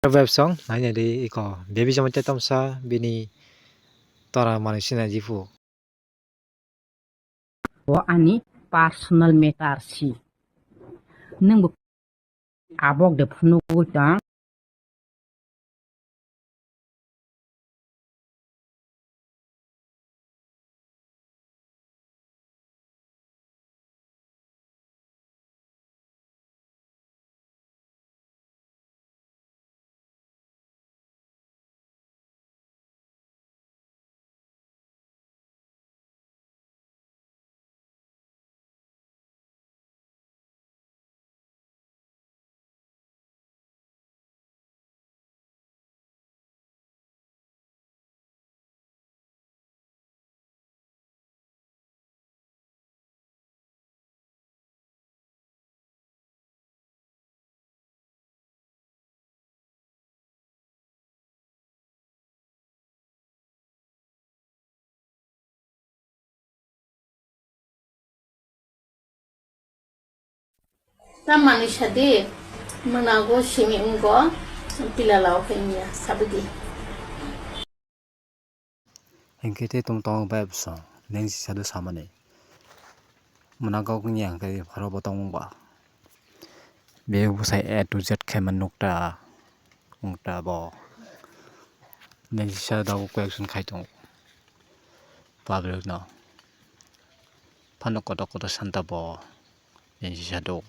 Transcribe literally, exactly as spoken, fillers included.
Web song naina di iko baby jama te tamsa bini tora mani sina jifu. Bo ani personal matter si. Nwng bo abok de phunugwi tong. Tamani sadi, mwnago simi wnggo, pilalao khe wngya, sabidi. Hinkhe tei tong tong bai bwswng, neng si sadu samani. Mwnago wngya hinkhe pharo bo tongmung ba. Bebak bwsai A to Z khe man nukta, nukta bo. Neng si sadu tabuk correction khai tongo. Public no. Phano kotor kotor santa bo. Neng si sadu.